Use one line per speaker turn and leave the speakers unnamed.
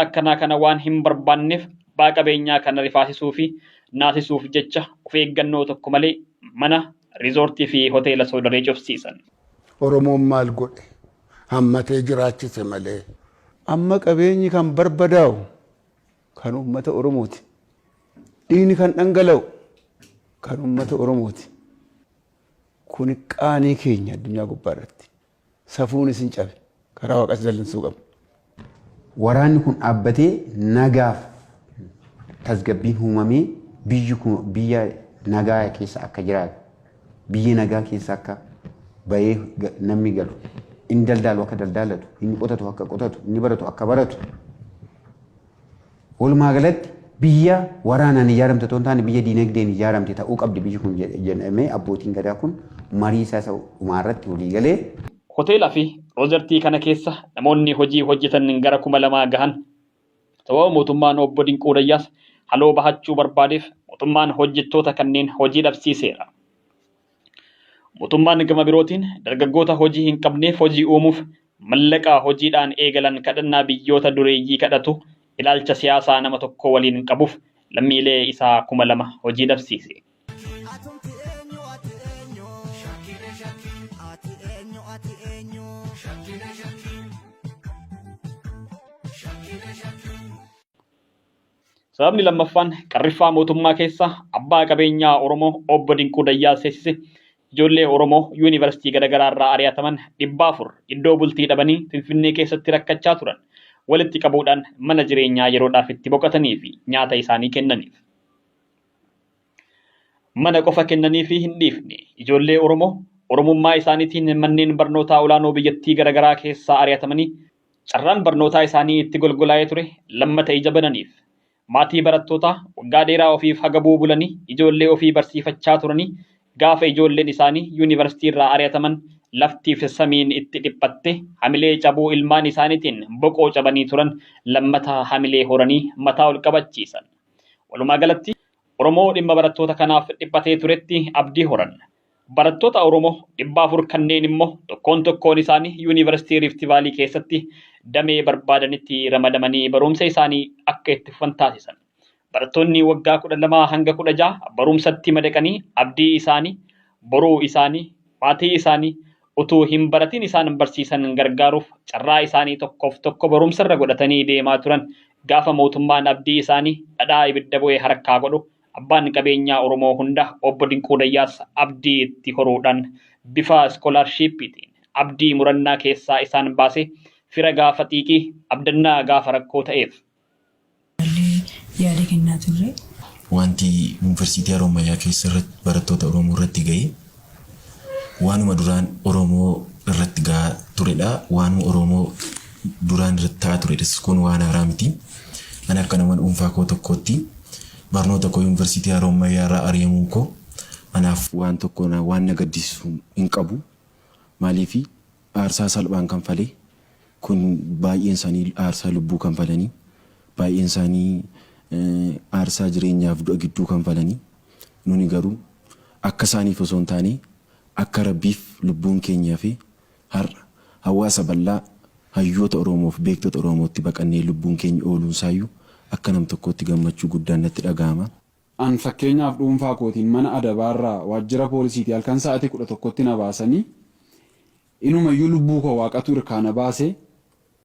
Akkanaa kana waan hin barbaanneef abbaa qabeenyaa kana rifaasisuu fi naasisuuf jecha of eeggannoo tokko malee mana, riizoortii fi hoteela Soodaree cufsiisan.
Oromoon maal godhe? Hammatee jiraachise malee.
Amma qabeenyi kan barbadaa'u kan uummata Oromooti. Dhiigni kan dhangala'u kan uummata Oromooti. Kuni qaanii keenya addunyaa gubbaa irratti. Safuun isin cabe. Karaa waaqas dallansuu qabna.
Waraanni kun dhaabbatee nagaaf tasgabbiin uumamee biyyi kun biyya nagaa keessa akka jiraatu, biyya nagaa keessa akka bahee namni galu, inni daldaalu akka daldaalatu, inni qotatu akka qotatu, inni baratu akka baratu. Walumaa galatti biyya waraanaan ijaaramte otoo hin taane biyya diinagdeen ijaaramte ta'uu qabdi biyyi kun jedhamee abbootiin gadaa kun marii isaa isa dhumaa irratti walii galee.
Hoteela fi roozartii kana keessa namoonni hojii hojjetan gara 2000 gahan sababa mootummaan Obbo Dinquu Dayyaas haloo bahachuu barbaadeef mootummaan hojjettoota kanneen hojii dhabsiiseera. Mootummaan gama birootiin dargaggoota hojii hin qabneef hojii uumuuf mallaqa hojiidhaan eegalan kadhannaa biyyoota dureeyyii kadhatu ilaalcha siyaasaa nama tokko waliin qabuuf lammiilee isaa 2000 hojii dhabsiise.
Atumti eenyu ati eenyu Shakkine shakki Ati eenyu ati eenyu Shakkine shakki Shakkine shakki.
Sababni lammaffaan qarriffaa mootummaa keessa abbaa qabeenyaa Oromoo Obbo Dinquu Dayyaas seensise ijoollee Oromoo yuunivarsiitii garaagaraa irraa ari'ataman 400 iddoo bultii dhabanii Finfinnee keessatti rakkachaa turan walitti qabuudhaan mana jireenyaa yeroodhaaf itti boqotanii fi nyaata isaanii kennaniif. Mana qofa kennaniifii hin dhiifne. Ijoollee Oromoo Oromummaa isaaniitiin manneen barnootaa olaanoo biyyattii garaagaraa keessaa ari'atamanii carraan barnootaa isaanii itti golgolaa'ee ture lammata ija bananiif. Maatii barattootaa waggaa dheeraa ofiif hagabuu bulanii ijoollee ofii barsiifachaa turanii gaafa ijoolleen isaanii yuunivarsiitii irraa ari'ataman laftiif samiin itti dhiphatte hamilee cabuu ilmaan isaaniitiin boqoo cabanii turan lammata hamilee horanii mataa ol qabachiisan. Walumaa galatti Oromoo dhimma barattoota kanaaf dhiphatee turetti abdii horan. Barattoota Oromoo 400 kanneen immoo tokkoon tokkoon isaanii Yuunivarsiitii Riifti Vaalii keessatti damee barbaadanitti ramadamanii barumsa isaanii akka itti fufan taasisan. Barattoonni waggaa 12 hanga 16 barumsatti madaqanii abdii isaanii, boruu isaanii, maatii isaanii utuu hin baratin isaan barsiisan gargaaruuf carraa isaanii tokkoof tokko barumsarra godhatanii deemaa turan gaafa mootummaan abdii isaanii dhadhaa ibidda bu'e harkaa godhu abbaan qabeenyaa Oromoo hunda Obbo Dinquu Dayyaas abdii itti horuudhaan bifa iskoolaarshiippiitiin abdii murannaa keessaa isaan baasee fira gaafa xiiqii abdannaa gaafa rakkoo ta'eef.
Illee yaada kennaa turre.
Wanti Yuunivarsiitii Harommayyaa keessa barattoota Oromoo irratti gahe waanuma duraan Oromoo irratti gahaa turedha. Waanuma Oromoo duraan irratti ta'aa turedha. Kun waan haaraa miti. Ani akka nama dhuunfaa koo tokkootti barnoota koo Yuunivarsiitii Harommayyaa irraa ari'amuun koo anaaf waan tokko waan na gaddisiisu hin qabu. Maaliif aarsaa salphaan kanfalee kun baay'een isaanii aarsaa lubbuu kanfalanii, baay'een isaanii aarsaa jireenyaaf du'a gidduu kanfalanii, nuni garuu akka isaaniif osoo hin taane akka Rabbiif lubbuun keenya hafe har'a hawaasa bal'aa hayyoota Oromoof beektota Oromootti baqannee lubbuun keenya ooluunsaayyuu akka nam tokkootti gammachuu guddaan natti dhaga'ama.
An fakkeenyaaf dhuunfaa kootiin mana adabaarraa waajjira poolisiitii halkan sa'atii 11tti na baasanii inumayyuu lubbuu koo waaqatu irkaa na baase.